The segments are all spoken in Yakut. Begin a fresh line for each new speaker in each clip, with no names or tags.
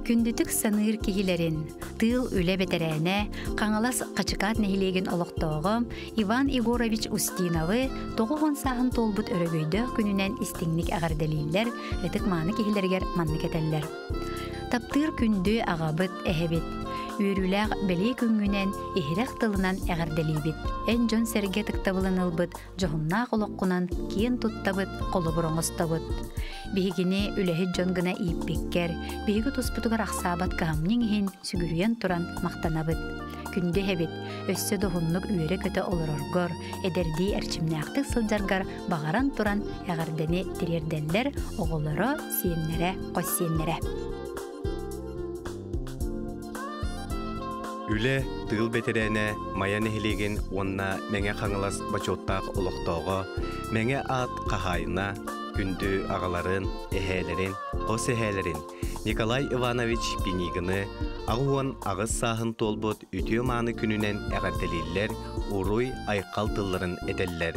Күндүтүк саныыр киһилэрин, тыыл үлэ бэтэрээнэ, Хаҥалас Хачыкаат нэһилиэгин олохтооҕо Иван Егорович Устиновы 90 сааһын туолбут өрөгөйдөөх күнүнэн истиҥник эҕэрдэлииллэр, ытык-мааны киһилэригэр маннык этэллэр. Таптыыр күндү аҕабыт, эһэбит. Үөрүүлээх бэлиэ күҥҥүнэн иһирэх тылынан эҕэрдэлиибит. Эн дьон-сэргэ ытыктабылын ылбыт дьоһуннаах олоххунан киэн туттабыт, холобур оҥостобут. Биһигини үлэһит дьон гына ииппиккэр, биһиги туспутугар ахсаабат кыһамньыҥ иһин сүгүрүйэн туран махтанабыт. Күндү эһэбит, өссө дохуннук үөрэ-көтө олороргор, эдэрдии эрчимнээхтик сылдьаргар баҕаран туран эҕэрдэни тириэрдэллэр оҕолоро, сиэннэрэ, хос сиэннэрэ.
Үлэ, тыыл бэтэрээнэ Майа нэһилиэгин уонна Мэҥэ Хаҥалас бочуоттаах олохтооҕо, Мэҥэ аат хаһаайына, күндү аҕаларын, эһээлэрин, хос эһээлэрин Николай Иванович Пинигины 88 сааһын туолбут үтүө-мааны күнүнэн эҕэрдэлииллэр, уруй-айхал тылларын этэллэр.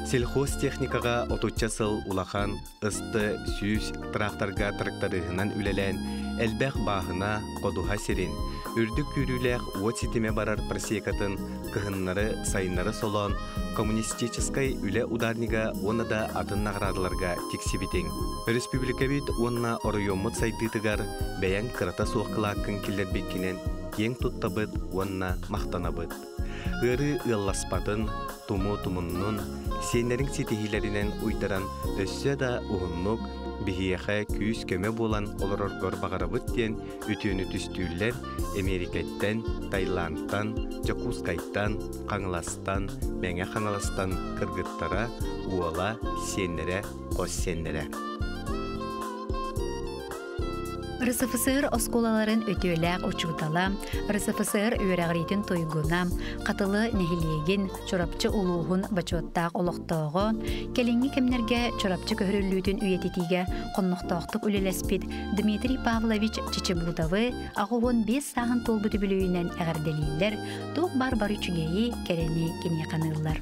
Сельхозтехникаҕа отучча сыл улахан ысты 100 тракторга тракториһынан үлэлээн, элбэх бааһына, ходуһа сирин, үрдүк күүрүүлээх уот ситимэ барар просекатын кыһыннары-сайыннары солоон, коммунистическай үлэ ударнига уонна да атын наҕараадаларга тиксибитиҥ. Өрөспүүбүлүкэбит уонна оройуоммут сайдыытыгар бэйэҥ кырата суох кылааккын киллэрбиккинэн киэҥ туттабыт уонна махтанабыт. Ыарыы ыалласпатын, тумуу тумуннун, сиэннэриҥ ситиһиилэринэн уйдаран өссө да уһуннук биһиэхэ күүс-көмө буолан олороргор баҕарабыт диэн үтүөнү түстүүллэр Эмиэрикэттэн, Таиландтан, Дьокуускайтан, Хаҥаластан, Мэҥэ Хаҥаластан кыргыттара, уола, сиэннэрэ, хос сиэннэрэ.
РСФСР оскуолаларын үтүөлээх учуутала, РСФСР үөрэҕириитин туйгуна, Хатылы нэһилиэгин, Чурапчы улууһун бочуоттаах олохтооҕо, кэлиҥҥи кэмнэргэ Чурапчы көһөрүллүүтүн үйэтитиигэ хоннохтоохтук үлэлэспит Дмитрий Павлович Чичибутовы 85 сааһын туолбут үбүлүөйүнэн эҕэрдэлииллэр, туох баар бары үчүгэйи, кэрэни киниэхэ аныыллар.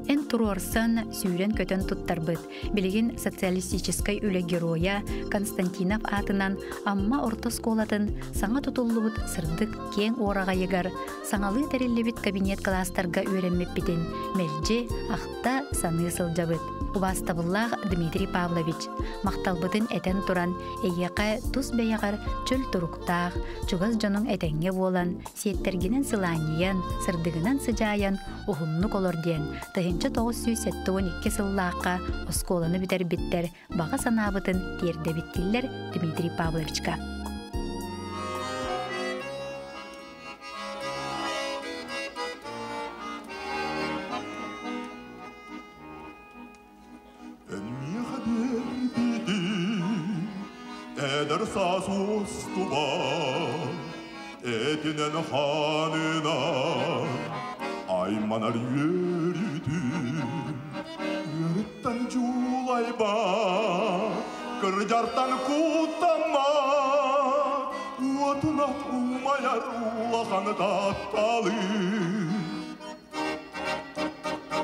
Эн туруорсан, сүүрэн-көтөн туттарбыт, Билигин социалистическай үлэ геройа Константинов аатынан Амма орто оскуолатын саҥа тутуллубут сырдык киэҥ уораҕайыгар саҥалыы тэриллибит кабинет кылаастарга үөрэммиппитин мэлдьи ахта саныы сылдьабыт. Убаастабыллаах Дмитрий Павлович, махталбытын этэн туран, эйиэхэ тус бэйэҕэр чөл туруктаах, чугас дьонуҥ этэҥҥэ буолан, сиэттэргинэн сылаанньыйан, сырдыгынан сыдьаайан уһуннук олор диэн 1972 сыллаахха оскуоланы бүтэрбиттэр баҕа санаабытын тиэрдэбит дииллэр Дмитрий Павловичка.
Эн миэхэ эдэр саас устубан, этинэн хаанынан айманар үөрүүтүн, үөрүттэн дьулайба, кырдьартан куттама, уотунан умайар улахан тапталы.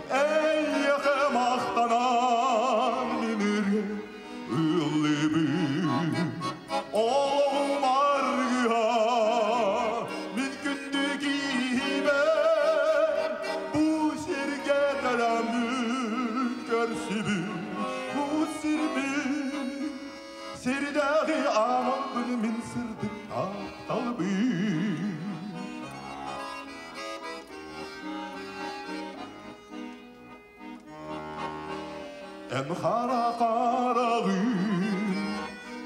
Эйиэхэ махтанан миниргэ ыллыбын. Олоҕум аргыһа, мин күндү киһибэр, бу сиргэ төрөммүт көрсүбүт, бу сирбит сирдээҕи аналбын мин сырдык тапталбын. Эн хара хараҕын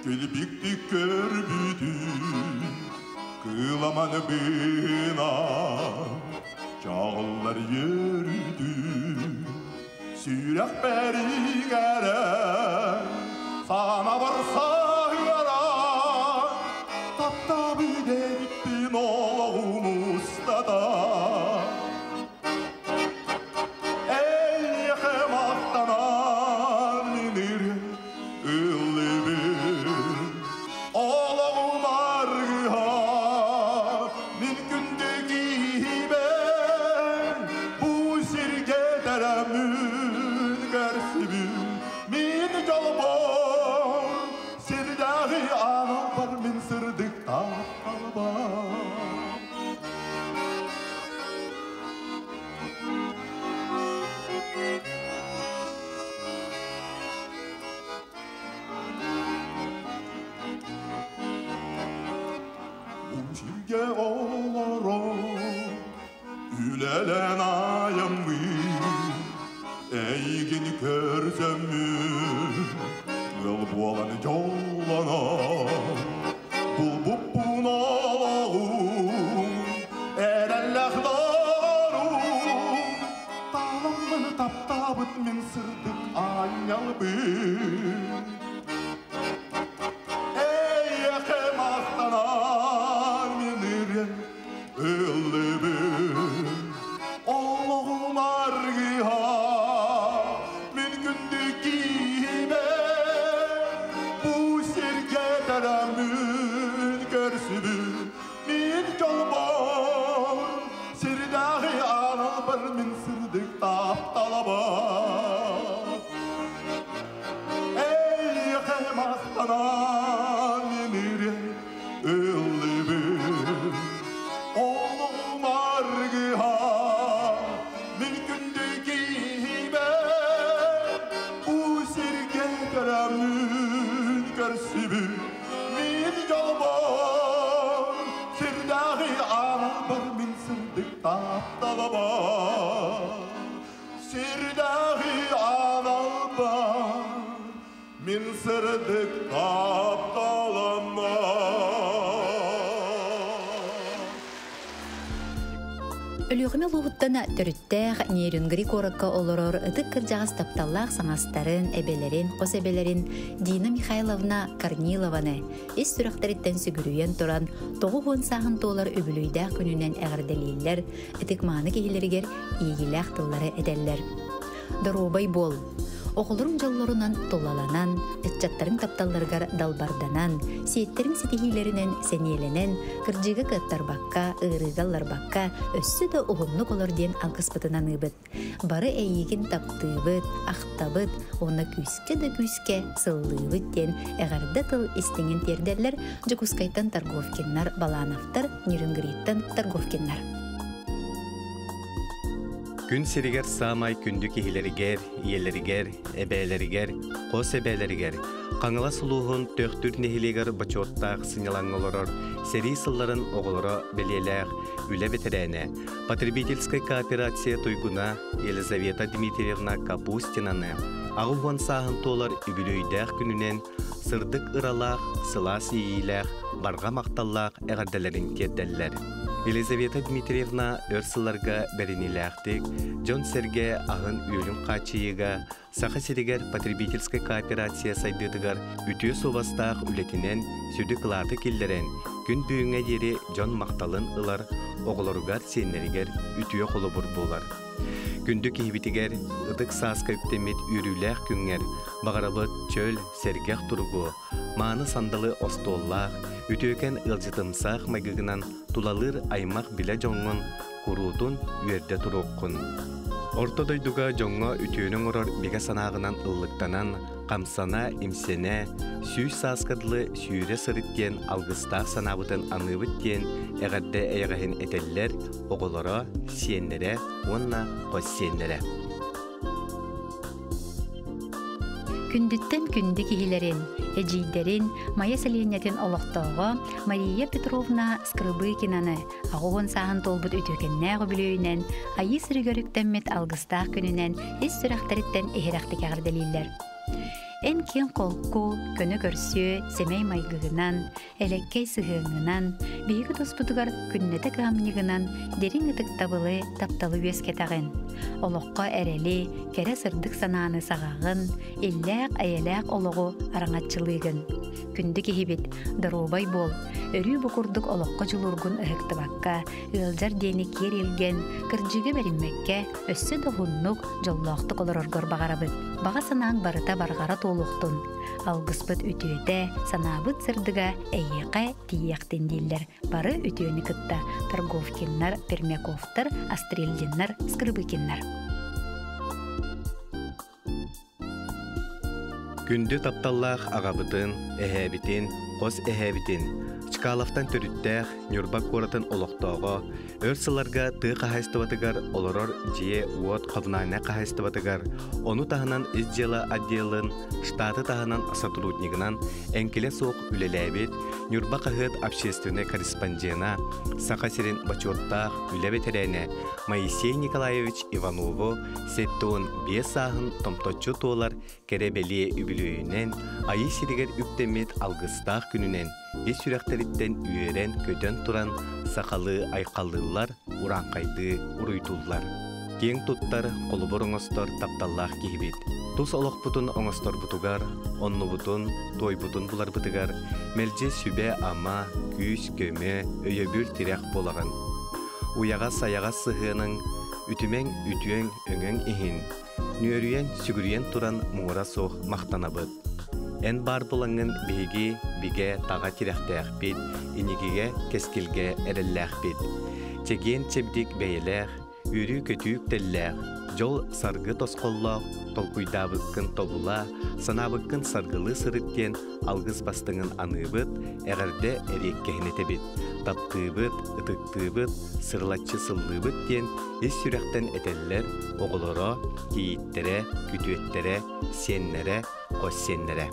килбиктик көрбүтүн, кыламан быына чаҕыллар үөрүүтүн, сүрэхпэр иҥэрэн, санаабар саһыаран, таптабыт эбиппин олоҕум устата. Эйиэхэ махтанан үнүр ыллыбын, олоҕум аргыһа, мин күндү киһибэр, бу сиргэ төрөммүн көрсүбүт мин дьолбор. Сиргэ олорон үлэлэн айаммын Эйигин көрсөммүн ыал буолан дьоллонон Булбуппун олоҕум эрэллээх дорум Таламмын таптаабыт мин сырдык аанньалбын Эйиэхэ махтанан мин ырыам ыллыбын Олоҕум аргыһа мин күндү киһибэ Бу сиргэ төрөммүн көрсүбүт мин дьолбор Сирдээҕи аналбар мин сырдык тапталабар Эйиэхэ махтанан мин ырыам ыллыбын Олоҕум аргыһа мин күндү киһибэ Бу сиргэ төрөммүн көрсүбүт мин дьолбор Сирдээҕи аналбар мин сырдык тапталабар Сирдээҕи аналбар мин сырдык тапталама.
Өлүөхүмэ улууһуттан төрүттээх Нерюнгри куоракка олорор ытык кырдьаҕас тапталлаах саҥастарын, эбэлэрин, хос эбэлэрин Дина Михайловна Корнилованы ис сүрэхтэриттэн сүгүрүйэн туран 90 сааһын туолар үбүлүйдээх күнүнэн эҕэрдэлииллэр, ытык-мааны киһилэригэр иэйиилээх тыллары этэллэр. Доруобай буол! Оҕолоруҥ дьоллорунан тулаланан, ыччаттарыҥ тапталларыгар далбарданан, сиэттэриҥ ситиһиилэринэн сэниэлэнэн, кырдьыыга кыаттарбакка, ыарыыга ылларбакка, өссө да уһуннук олор диэн алгыспытын аныыбыт. Бары эйиигин таптыыбыт, ахтабыт уонна күүскэ да күүскэ сыллыыбыт диэн эҕэрдэ тыл истиҥин тиэрдэллэр Дьокуускайтан Торговкиннар, Балановтар, Нерюнгриттан Торговкиннар.
Күн сиригэр саамай күндү киһилэригэр, ийэлэригэр, эбээлэригэр, хос эбээлэригэр Хаҥалас улууһун Төхтүр нэһилиэгэр бочуоттаах сынньалаҥҥа олорор сэрии сылларын оҕолоро бэлиэлээх үлэ бэтэрээнэ, потребительскай кооперация туйгуна Елизавета Дмитриевна Капустинаны 80 сааһын туолар үбүлүөйдээх күнүнэн сырдык ыралаах, сылаас иэйиилээх, барҕа махталлаах эҕэрдэлэрин тиэрдэллэр. Елизавета Дмитриевна өр сылларга бэриниилээхтик дьон-сэргэ аһын-үөлүн хааччыйыыга Саха сиригэр потребительскай кооперация сайдыытыгар үтүө суобастаах үлэтинэн сүдү кылааты киллэрэн, күн бүгүҥҥэ диэри дьон махталын ылар, оҕолоругар, сиэннэригэр үтүө холобур буолар. Күндү киһибитигэр ытык сааска үктэммит үөрүүлээх күҥҥэр баҕарабыт чөл, сэргэх туругу, мааны сандалы остуоллаах, үтүөкэн ыалдьытымсаах майгыгынан тулалыыр аймах билэ дьоҥҥун куруутун үөрдэ туруоххун. Орто дойдуга дьоҥҥо үтүөнү оҥорор бигэ санааҕынан ыллыктанан, хамсана, имсэнэ, сүүс сааска дылы сүүрэ сырыт диэн алгыстаах санаабытын аныыбыт диэн эҕэрдэ эйэҕэһин этэллэр оҕолоро, сиэннэрэ уонна хос сиэннэрэ.
Күндүттэн күндү киһилэрин, эдьиийдэрин Майа сэлиэнньэтин олохтооҕо Мария Петровна Скрыбыкинаны 80 сааһын туолбут үтүөкэннээх үбүлүөйүнэн Айыы сиригэр үктэммит алгыстаах күнүнэн ис сүрэхтэриттэн иһирэхтик эҕэрдэлииллэр. Эн киэҥ холку, көнө көрсүө, сэмэй майгыгынан, элэккэй сыһыаҥҥынан, биһиги туспутугар күннэтэ кыһамньыгынан дириҥ ытыктабылы, тапталы үөскэтэҕин. Олоххо эрэли, кэрэ сырдык санааны саҕаҕын, иллээх-эйэлээх олоҕу араҥаччылыыгын. Күндү киһибит, доруобай буол, өрүү бу курдук олоххо дьулуургун ыһыктыбакка, ыалдьар диэни киэр илгэн, кырдьыгы бэриммэккэ, өссө да уһуннук, дьоллоохтук олороргор баҕарабыт. Баҕа санааҥ барыта барҕара туолуохтун. Алгыспыт үтүөтэ, санаабыт сырдыга эйиэхэ тиийиэхтин дииллэр бары үтүөнү кытта Торговкиннар, Пермяковтар, Астрельдиннар, Скрыбыкиннар.
Күндү тапталлаах аҕабытын, эһээбитин, Хос эһээбитин, Чкаловтан төрүттээх Ньурба куоратын олохтооҕо, өр сылларга тыа хаһаайыстыбатыгар олорор дьиэ-уот коммунальнай хаһаайыстыбатыгар, ону таһынан ис дьыала отделын штаты таһынан сотруднигынан эҥкилэ суох үлэлээбит Ньурба хаһыат общественнай корреспондена, Саха сирин бочуоттаах үлэ бэтэрээнэ Моисей Николаевич Иванову 75 сааһын томточчу туолар кэрэ-бэлиэ үбүлүөйүнэн, Айыы сиригэр үктэммит алгыстаах күнүнэн ис сүрэхтэриттэн үөрэн-көтөн туран сахалыы айхаллыыллар, урааҥхайдыы уруйдууллар. Киэҥ туттар, холобур оҥостор тапталлаах киһибит. Тус олохпутун оҥосторбутугар, оннубутун, туойбутун буларбытыгар мэлдьи сүбэ-ама, күүс-көмө, өйөбүл-тирэх буолаҕын. Уйаҕас-сайаҕас сыһыаныҥ, үтүмэҥ үтүөҥ өҥөҥ иһин Нүөрүйэн, сүгүрүйэн туран муҥура суох махтанабыт. Эн баар булаҥҥын биһиги бигэ таҕа тирэхтээхпит, инигигэ кэскилгэ эрэллээхпит. Чэгиэн-чэбдик бэйэлээх, үөрүү-көтүү үктэллээх, дьол-саргы тосхоллоох толкуйдаабыккын тобула, санаабыккын саргылыы сырыт диэн алгыс бастыҥын аныыбыт, эҕэрдэ эриэккэһин этэбит, таптыыбыт, ытыктыыбыт, сырылаччы сыллыыбыт диэн ис сүрэхтэн этэллэр оҕолоро, кийииттэрэ, күтүөттэрэ, сиэннэрэ, хос сиэннэрэ.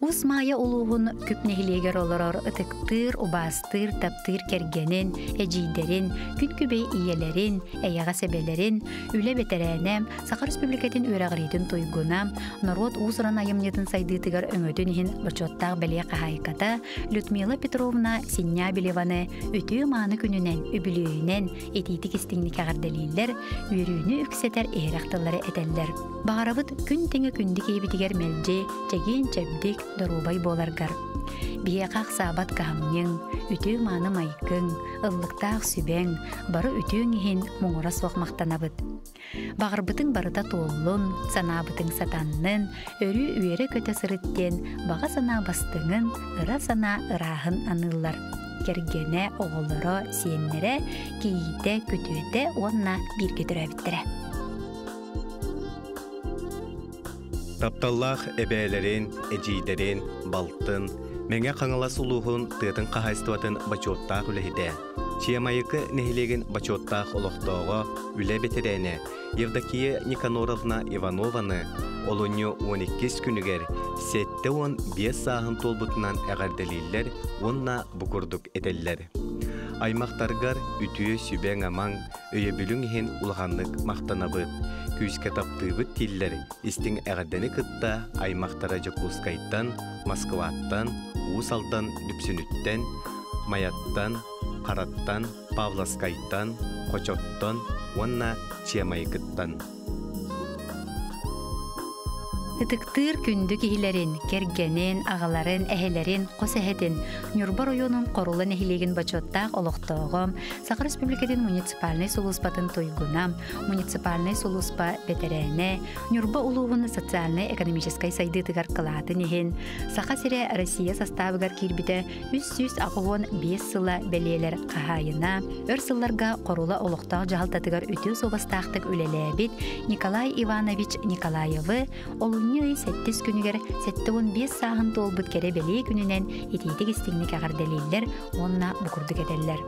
Уус Маайа улууһун Күп нэһилиэгэр олорор ытыктыыр, убаастыыр, таптыыр кэргэнин, эдьиийдэрин, күн күбэй ийэлэрин, эйэҕэс эбэлэрин, үлэ бэтэрээнэ, Саха Республикатын үөрэҕириитин туйгуна, норуот уус-уран айымньытын сайдыытыгар өҥөтүн иһин бочуоттаах бэлиэ хаһаайката Людмила Петровна Синнябилеваны үтүө-мааны күнүнэн, үбүлүөйүнэн итиитик истиҥник эҕэрдэлииллэр, үөрүүнү үксэтэр иһирэх тыллары этэллэр. Баҕарабыт күн тэҥэ күндү киһибитигэр мэлдьи чэгиэн-чэбдик, доруобай буоларгар. Биһиэхэ ахсаабат кыһамньыҥ, үтүө-мааны майгыҥ, ыллыктаах сүбэҥ, бары үтүөҥ иһин муҥура суох махтанабыт. Баҕарбытыҥ барыта туоллун, санаабытыҥ сатаннын, өрүү үөрэ-көтө сырыт диэн баҕа санаа бастыҥын, ыра санаа ырааһын аныыллар. Кэргэнэ, оҕолоро, сиэннэрэ, кийиитэ, күтүөтэ уонна бииргэ төрөөбүттэрэ.
Тапталлаах эбээлэрин, эдьиийдэрин, балтын, Мэҥэ Хаҥалас улууһун тыатын хаһаайыстыбатын бочуоттаах үлэһитэ, Чиамайыкы нэһилиэгин бочуоттаах олохтооҕо, үлэ бэтэрээнэ Евдокия Никаноровна Иванованы олунньу 12 күнүгэр 75 сааһын туолбутунан эҕэрдэлииллэр уонна бу курдук этэллэр. Аймахтаргар үтүө сүбэҥ-амаҥ, өйөбүлүҥ иһин улаханнык махтанабыт, күүскэ таптыыбыт дииллэр истиҥ эҕэрдэни кытта аймахтара Дьокуускайтан, Москваттан, Уус Алдан Дүпсүнүттэн, Майаттан, Хараттан, Павловскайтан, Хочоттон уонна Чиамайгыттан.
Ытыктыыр күндү киһилэрин, кэргэнин, аҕаларын, эһэлэрин, хос эһэтин, Ньурба оройуонун Хорула нэһилиэгин бочуоттаах олохтооҕо, Саха Республикатын муниципальнай сулууспатын туйгуна, муниципальнай сулууспа бэтэрээнэ, Ньурба улууһун социальнай-экономическай сайдыытыгар кылаатын иһин, Саха сирэ Россия састаабыгар киирбитэ 385 сыла бэлиэлэр хаһаайына, өр сылларга Хорула олохтоох дьаһалтатыгар үтүө суобастаахтык үлэлээбит Николай Иванович Николаевы олунньу ый сэттис күнүгэр 75 сааһын туолбут кэрэ бэлиэ күнүнэн итиитик истиҥник эҕэрдэлииллэр уонна бу курдук этэллэр.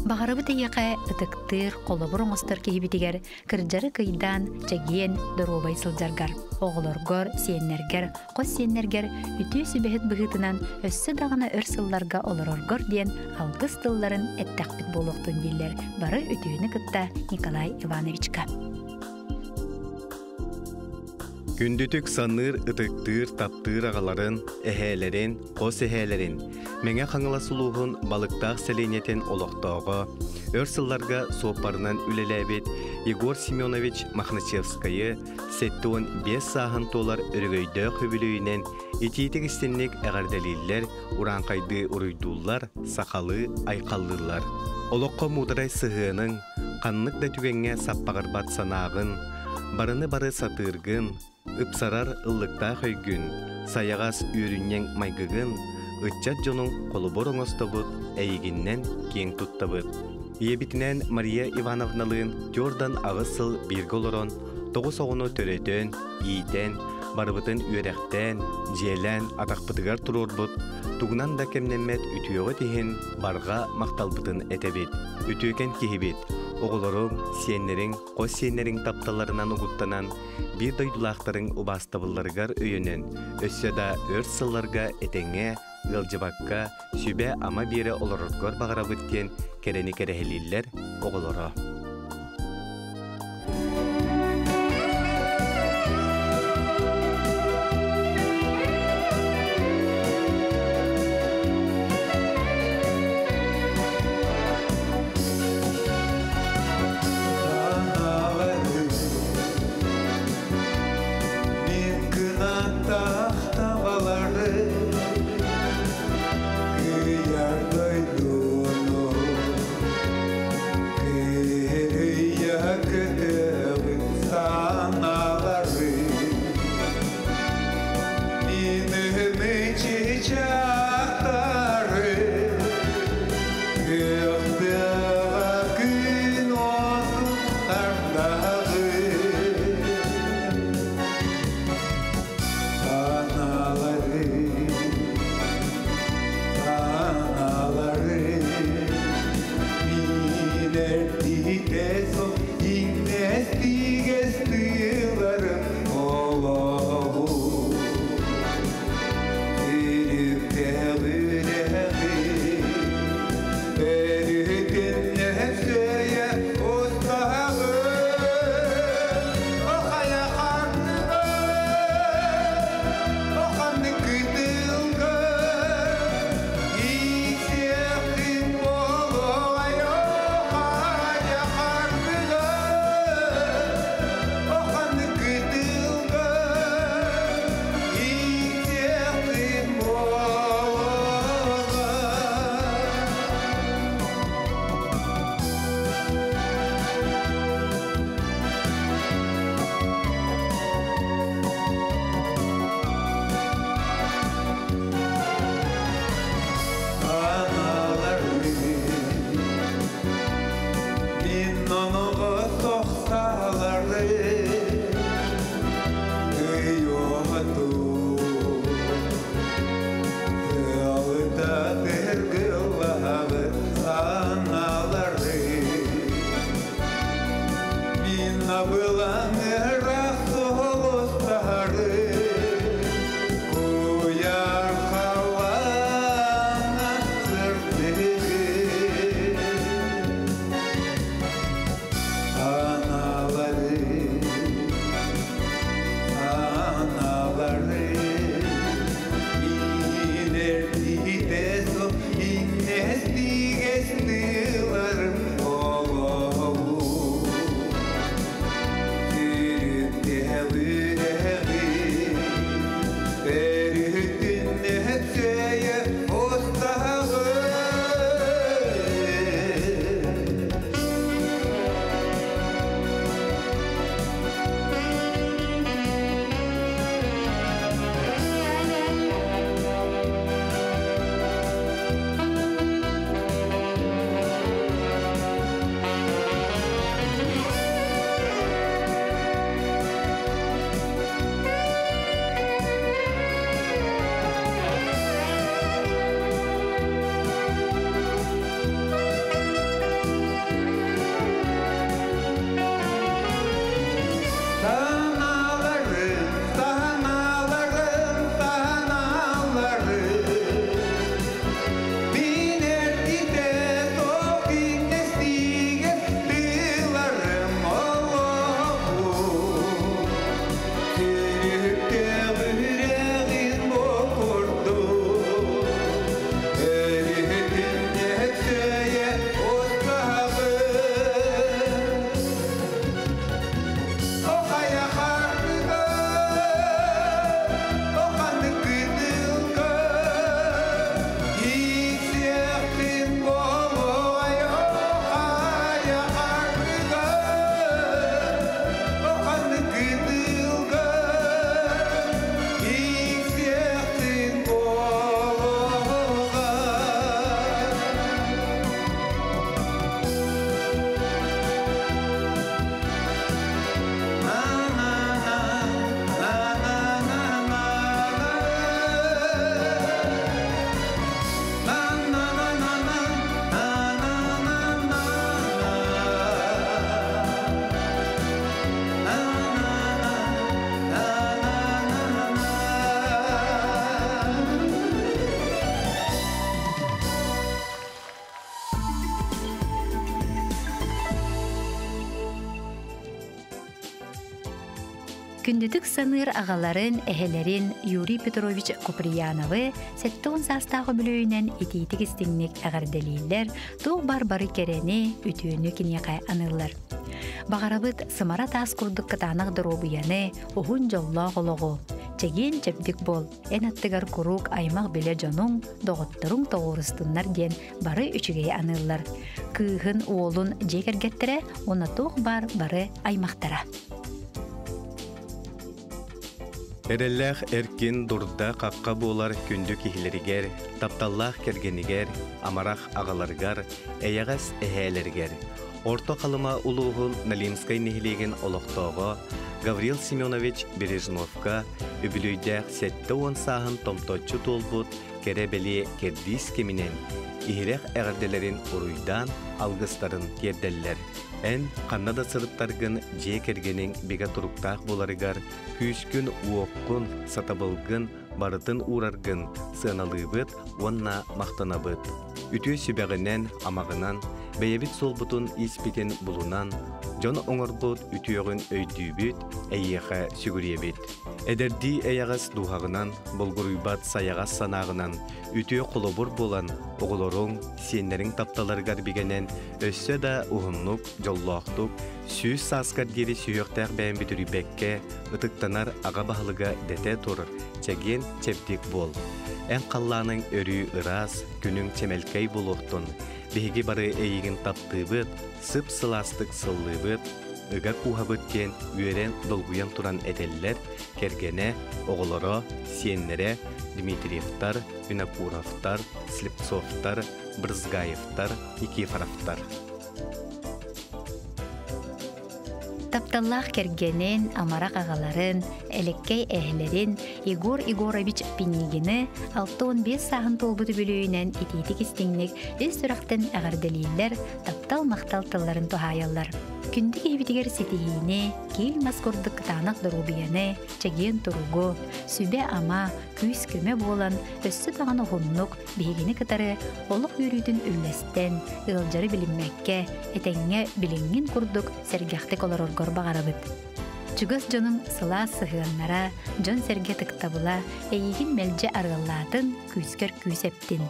Баҕарабыт эйиэхэ ытыктыыр, холобур оҥостор киһибитигэр кырдьары кыйдаан, чэгиэн, доруобай сылдьаргар, оҕолоргор, сиэннэргэр, хос сиэннэргэр үтүө сүбэһит быһыытынан өссө даҕаны өр сылларга олороргор диэн алгыс тылларын эттэхпит буолуохтун дииллэр бары үтүөнү кытта Николай Ивановичка.
Күндүтүк саныыр, ытыктыыр, таптыыр аҕаларын, эһээлэрин, хос эһээлэрин, Мэҥэ Хаҥалас улууһун Балыктаах сэлиэнньэтин олохтооҕо, өр сылларга суоппарынан үлэлээбит Егор Семенович Мохначевскайы 75 сааһын туолар өрөгөйдөөх үбүлүөйүнэн итиитик-истинник эҕэрдэлииллэр, урааҥхайдыы уруйдууллар, сахалыы айхаллыыллар. Олоххо муударай сыһыаныҥ, ханнык да түгэҥҥэ саппаҕырбат санааҕын, барыны бары сатыыргын, ыпсарар ыллыктаах өйгүн, сайаҕас үөрүнньэҥ майгыгын, ыччат дьонуҥ холобур оҥостобут, эйигиннэн киэҥ туттабыт. Ийэбитинээн Мария Ивановналыын түөртэн аҕыс сыл бииргэ олорон, тоҕус оҕону төрөтөн, иитэн, барыбытын үөрэхтээн, дьиэлээн атахпытыгар туруорбут, тугунан да кэмнэммэт үтүөҕүт иһин барҕа махталбытын этэбит. Үтүөкэн киһибит, оҕолоруҥ, сиэннэриҥ, хос сиэннэриҥ тапталларынан угуттанан, биир дойдулаахтарыҥ убаастабылларыгар өйөнөн, өссө да өр сылларга этэҥҥэ, ыалдьыбакка, сүбэ-ама биэрэ олороргор баҕарабыт диэн кэрэни кэрэһилииллэр оҕолоро.
Кыйар дойдуну.
Күндүтүк саныыр аҕаларын, эһэлэрин Юрий Петрович Куприяновы 70 саастаах үбүлүөйүнэн итиитик истиҥник эҕэрдэлииллэр, туох бар бары кэрэни, үтүөнү киниэхэ аныыллар. Баҕарабыт сымара таас курдук кытаанах доруобуйаны, уһун дьоллоох олоҕу. Чэгиэн чэбдик буол, эн аттыгар куруук аймах билэ дьонуҥ, доҕотторуҥ тоҕуорустуннар диэн бары үчүгэйи аныыллар. Кыыһын, уолун дьиэ кэргэттэрэ уонна туох баар бары аймахтара.
Эрэллээх эркин дурда хахха буолар күндү киһилэригэр, тапталлаах кэргэнигэр, амарах аҕаларыгар, эйэҕэс эһээлэригэр Орто Халыма улууһун Налимскай нэһилиэгин олохтооҕо Гаврил Семенович Бережновка үбүлүөйдээх 70 сааһын томточчу туолбут кэрэ-бэлиэ кэрдиис кэминэн иһирэх эҕэрдэлэрин уруйдаан алгыстарын тиэрдэллэр. Эн ханна да сырыттаргын дьиэ кэргэниҥ бигэ туруктаах буоларыгар күүскүн-уоххун, сатабылгын барытын уураргын сыаналыыбыт уонна махтанабыт. Үтүө сүбэҕинэн, амаҕынан, бэйэбит суолбутун испитин булунан, дьон оҥорбут үтүөҕүн өйдүүбүт, эйиэхэ сүгүрүйэбит. Эдэрдии эйэҕэс дууһаҕынан, булгуруйбат сайаҕас санааҕынан, үтүө холобур буолан, оҕолоруҥ, сиэннэриҥ тапталарыгар бигэнэн, өссө да уһуннук, дьоллоохтук, 100 сааскар диэри сүһүөхтээх бэйэм бүтүрүйбэккэ, ытыктанар аҕа баһылыга дэтэ тур, чэгиэн чэбдик буол. Эн халлааныҥ өрүү ыраас, күнүҥ чэмэлкэй буолуохтун. Биһиги бары эйигин таптыыбыт, сып-сылаастык сыллыыбыт, ыга кууһабыт диэн үөрэн долгуйан туран этэллэр кэргэнэ, оҕолоро, сиэннэрэ Дмитриевтар, Винокуровтар, Слепцовтар, Брызгаевтар, Никифоровтар.
Тапталлаах кэргэнин, амарах аҕаларын, элэккэй эһэлэрин Егор Егорович Пинигини 65 сааһын туолбут үбүлүөйүнэн итиитик истиҥник ис сүрэхтэн эҕэрдэлииллэр, таптал-махтал тылларын туһаайаллар. Күндү киһибитигэр ситиһиини, киил мас курдук кытаанах доруобуйаны, чэгиэн туругу, сүбэ-ама, күүс-көмө буолан, өссө даҕаны уһуннук биһигини кытары олох үөрүүтүн үллэстэн, ыалдьары билиммэккэ, этэҥҥэ билиҥҥин курдук сэргэхтик олороргор баҕарабыт. Чугас дьонуҥ сылаас сыһыаннара, дьон-сэргэ ытыктабыла эйигин мэлдьи арыаллаатын, күүскэр күүс эптин.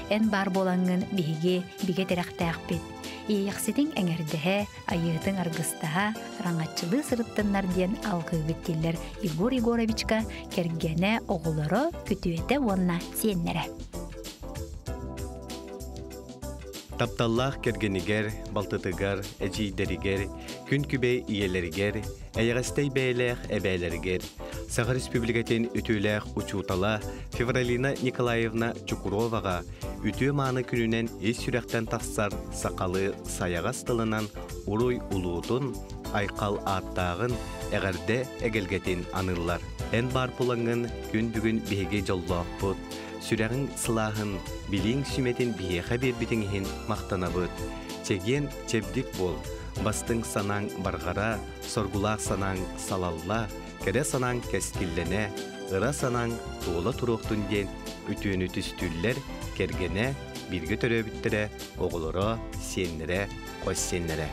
Эн баар буолаҥҥын биһиги бигэ тирэхтээхпит. Иэйэхситиҥ эҥэрдэһэ, айыытыҥ аргыстаһа, араҥаччылыы сырыттыннар диэн алгыыбыт дииллэр Егор Егоровичка кэргэнэ, оҕолоро, күтүөтэ уонна сиэннэрэ.
Тапталлаах кэргэнигэр, балтытыгар, эдьиийдэригэр, күн күбэй ийэлэригэр, эйэҕэстэй бэйэлээх эбээлэригэр, Саха Республикатын үтүөлээх учуутала Февралина Николаевна Чукуроваҕа үтүө-мааны күнүнэн ис сүрэхтэн тахсар сахалыы сайаҕас тылынан уруй улуутун, айхал ааттааҕын, эҕэрдэ эгэлгэтин аныыллар. Эн баар булаҥҥын күн бүгүн биһиги дьоллоохпут, сүрэҕиҥ сылааһын, билииҥ сүмэтин биһиэхэ биэрбитиҥ иһин махтанабыт. Чэгиэн чэбдик буол, бастыҥ санааҥ барҕара, соргулаах санааҥ салалла, кэрэ санааҥ кэскиллэнэ, ыра санааҥ туола туруохтун диэн үтүөнү түстүүллэр кэргэнэ, бииргэ төрөөбүттэрэ, оҕолоро, сиэннэрэ, хос сиэннэрэ.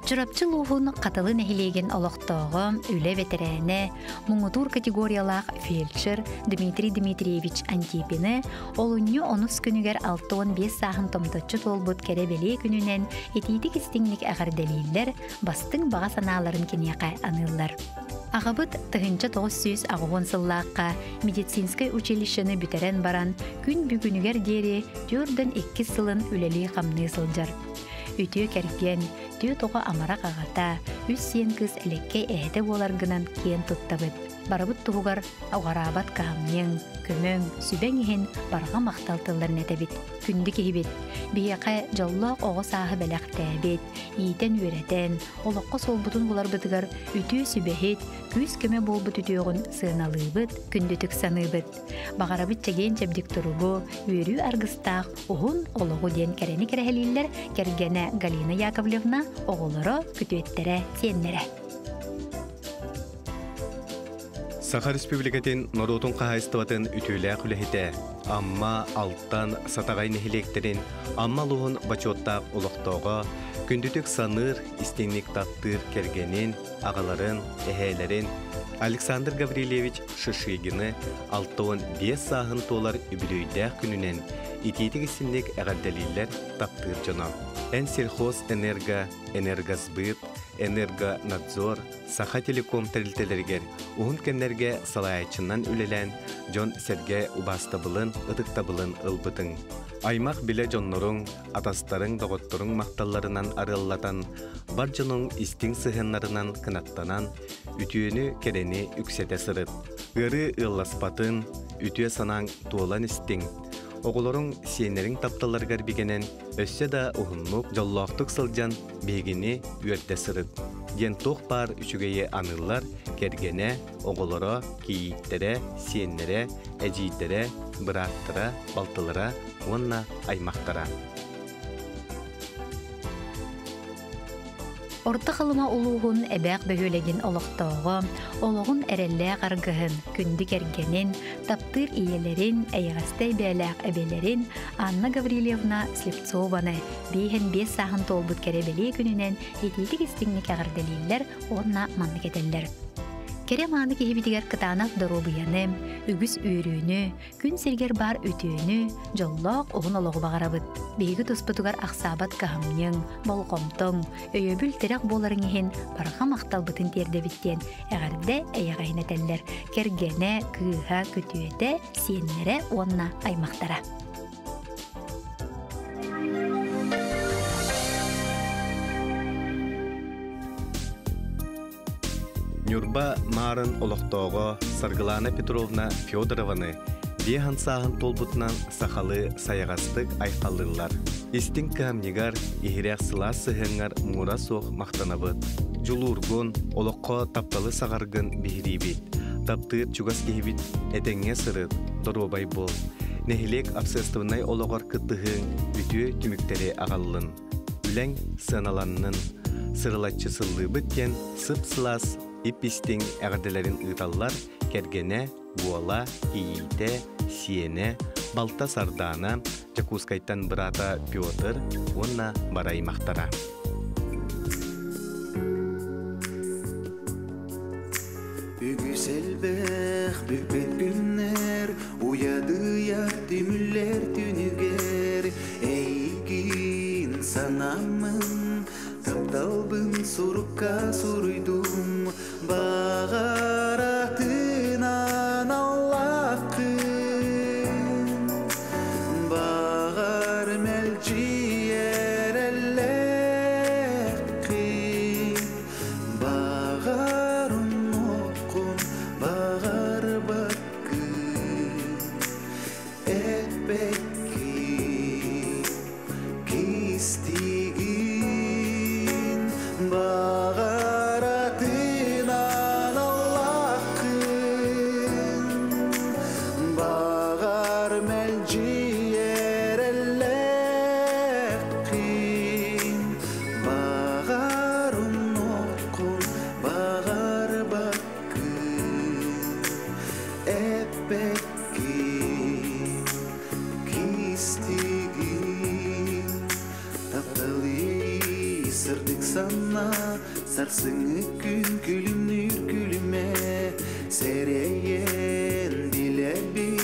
Чурапчы улууһун Хатылы нэһилиэгин олохтооҕо, үлэ бэтэрээнэ, муҥутуур категориялаах фельдшер Дмитрий Дмитриевич Антипины олунньу онус күнүгэр 65 сааһын томточчу туолбут кэрэ-бэлиэ күнүнэн итиитик-истиҥник эҕэрдэлииллэр, бастыҥ баҕа санааларын киниэхэ аныыллар. Аҕабыт 1980 сыллаахха медицинскэй училищены бүтэрэн баран, күн бүгүнүгэр диэри 42 сылын үлэлии-хамныы сылдьар. Үтүө кэргэн, түөрт оҕо амарах аҕата, үс сиэн кыыс элэккэй эһэтэ буоларгынан киэн туттабыт. Барыбыт туһугар уҕараабат кыһамньыҥ, көмөҥ, сүбэҥ иһин барҕа махтал тылларын этэбит. Күндү киһибит, биһиэхэ дьоллоох оҕо сааһы бэлэхтээбит, иитэн-үөрэтэн, олоххо суолбутун буларбытыгар үтүө сүбэһит, күүс-көмө буолбут үтүөҕүн сыаналыыбыт, күндүтүк саныыбыт. Баҕарабыт чэгиэн-чэбдик туругу, үөрүү аргыстаах уһун олоҕу диэн кэрэни кэрэһэлииллэр кэргэнэ Галина Яковлевна, оҕолоро, күтүөттэрэ, сиэннэрэ.
Саха Республикатын норуотун хаһаайыстыбатын үтүөлээх үлэһитэ, Амма, Алтан, Сатаҕай нэһилиэктэрин Амма улууһун бочуоттаах олохтооҕо, күндүтүк саныыр, истиҥник таптыыр кэргэнин, аҕаларын, эһээлэрин Александр Гаврильевич Шишигины 65 сааһын туолар үбүлүөйдээх күнүнэн итиитик-истинник эҕэрдэлииллэр таптыыр дьоно. Эн сельхозэнерго, энергосбыт, энергонадзор, Саха телеком тэрилтэлэригэр уһун кэмнэргэ салайааччынан үлэлээн дьон-сэргэ убаастабылын, ытыктабылын ылбытыҥ. Аймах билэ дьонноруҥ, атастарыҥ, доҕотторуҥ махталларынан арыаллатан, бар дьонуҥ истиҥ сыһыаннарынан кынаттанан, үтүөнү, кэрэни үксэтэ сырыт. Ыарыы ыалласпатын, үтүө санааҥ туолан истиҥ. Оҕолоруҥ, сиэннэриҥ тапталларыгар бигэнэн, өссө да уһуннук, дьоллоохтук сылдьан биһигини үөрдэ сырыт диэн туох баар үчүгэйи аныыллар кэргэнэ, оҕолоро, кийииттэрэ, сиэннэрэ, эдьиийдэрэ, бырааттара, балтылара уонна аймахтара.
Орто Халыма улууһун Эбээх бөһүөлэгин олохтооҕо, олоҕун эрэллээх аргыһын, күндү кэргэнин, таптыыр ийэлэрин, эйэҕэстэй бэйэлээх эбэлэрин Анна Гаврильевна Слепцованы биэһин биэс сааһын туолбут кэрэ бэлиэ күнүнэн итиитик истиҥник эҕэрдэлииллэр уонна маннык этэллэр. Кэрэ мааны киһибитигэр кытаанах доруобуйаны, үгүс үөрүүнү, күн сиригэр баар үтүөнү, дьоллоох уһун олоҕу баҕарабыт. Биһиги туспутугар ахсаабат кыһамньыҥ, болҕомтоҥ, өйөбүл тирэх буоларыҥ иһин барҕа махталбытын тиэрдэбит диэн эҕэрдэ эйэҕэһин этэллэр кэргэнэ, кыыһа, күтүөтэ, сиэннэрэ уонна аймахтара.
Ньурба Маарын олохтооҕо Саргылаана Петровна Федорованы биэһэн сааһын туолбутунан сахалыы сайаҕастык айхаллыыллар. Истиҥ кыһамньыгар, иһирэх сылаас сыһыаҥҥар муҥура суох махтанабыт. Дьулуургун, олоххо тапталы саҕаргын биһириибит. Таптыыр чугас киһибит этэҥҥэ сырыт, доруобай буол. Нэһилиэк общественнай олоҕор кыттыһыыҥ үтүө түмүктэри аҕаллын. Үлэҥ сыаналаннын, сырылаччы сыллыыбыт диэн сып-сылаас, ип-истиҥ эҕэрдэлэрин ыыталлар кэргэнэ, уола, кийиитэ, сиэнэ, балта Сардаана, Дьокуускайтан быраата Петр уонна бары аймахтара.
Үгүс элбэх бүппэт күннэр уйадыйар түмүллэр түнүгэр эйигин санаммын тапталбын сурукка суруйдум баҕаратынан аллаххын баҕар мэлдьи эрэллэххин баҕар умнуоххун баҕарбаккын эппэккин кистигин баҕаратынан аллаххын баҕар мэлдьи эрэллэххин баҕар умнуоххун баҕарбаккын эппэккин кистигин тапталы сырдык Санна Сарсыңы күн күлүмнүр күлүмэ Серейен билебин.